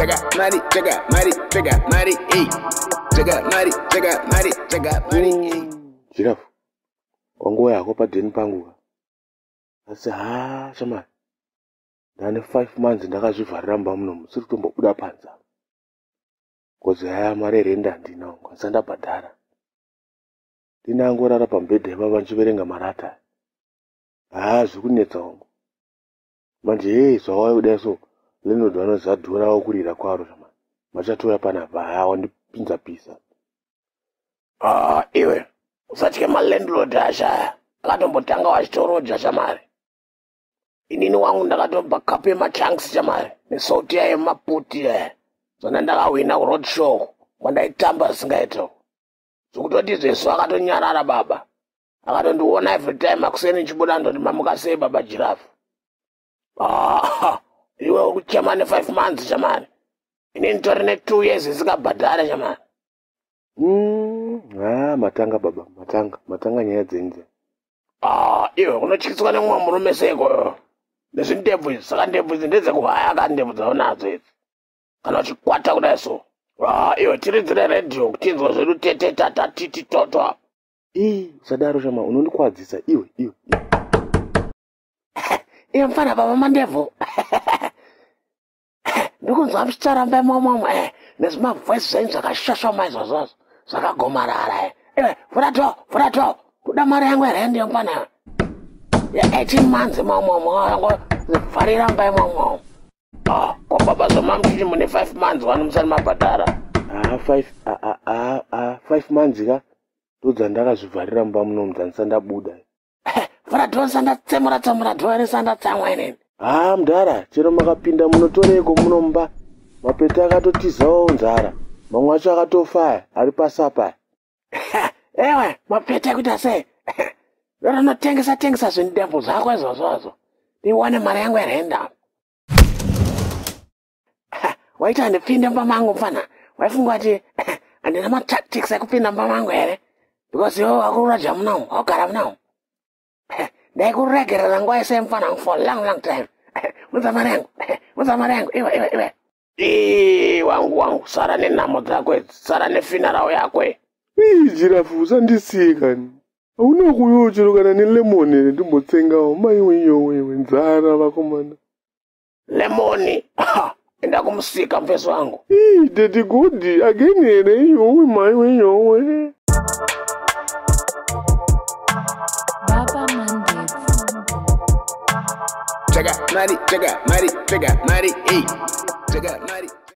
Chaka mari, chaka mari, chaka mari, eh. Chaka mari, chaka mari, chaka mari, eh. Jirafu, wanguva yako padheni pangu ka. Asi haa shamari, ndane 5 months ndakazvivharira mumba muno musiri kutombobuda panze. Kozi haya mari erenda handina wangu, asi ndabhadhara. Ndinangorara pamubhedha ipapa ndichiverenga marata. Haa zviri kunetsa wangu. Manje hei zvawauya kudai so, landlord vanozadhura kurira kwaro shamari. Machatouya panapa haa wandipinza pisa. Ah, iwe usatye malandlord ashaya akatombotanga wachitoroja shamari. Inini wangu ndakatobva kapu yemachunks shamari nesauti yayo yemaputi yaya zona ndakahwina kuroad show kwandaitamba zvisingaita zvekutoti izvezvo akatonyarara baba akatondiona every time akuseni ndichibuda ndoti mamuka sei baba jirafu. Ah, iwe uri kuchema ne5 months shamari, inini tori ne2 years isingabhadhare shamari. Haa matanga baba, matanga, matanga nyaya dzenyu. Ah, iwe unotyiswa nemumwe murume seiko nezvindebvu izvi? Saka ndebvu idzi ndedzekuhaya ka ndebvu dzaunadzo idzi kana uchikwata kudai so. Ah, iwe tiridzire redhiyo kutinzwa zvedu tete tata titi toto apa. Ii, usadaro shama, unondikwadzisa iwe, iwe. Iwe mfana baba mandebvu ndikunzwa muchitaramba imomomo nezvimavhoisi zvenyu zvakashashoma izvozvozvo zvakagomarara. Iwe vhura to, vhura to, kuda mari yangu yerendi yomfana ye18 months imomomo vharira mba imomo. Ah, ko baba zoma muchiti mune 5 months wani musati mabhadhara. Haa 5 5 months ka ndodzandakazvivharira mumba munomu dzandisati ndabuda. Vhura dho sandatsemura tsemura dho risandatsamwa inini. Haa mudhara, chero makapinda munotoreko munomba. Mapete akatotizawo nzara. Mamwe acho akatofaya ari pasapa. Ewe mapete ekuita sei? Ndonotengesa tengesa zvindebvu zvako izvozvozvo ndiwane mari yangu yerenda. Waita handipinde mumba mangu mfana, waifunga kuti handina matactics ekupinda mumba mangu here? Because iwe wakuroja munomu, wakugara munomu. Ndaikuregerera nguva yese mfana wangu for long long time. Unza mari yangu, unza mari yangu iwe iwe iwe. Ii, wangu wangu sara nenhamo dzako idzi, sara nefinarao yako iyi. Ii jirafu usandisiye kani. Hauna kuuyawo chero kana nelemoni here ndimbotsengawo maiwe yowe iwe nzara vakomana. Lemoni, enda kumusika mufesi wangu. Ii daddy good again here yowe maiwe yowe. Baba Mandebvu. Chaka mari, chaka mari, chaka mari, eh. Chaka mari.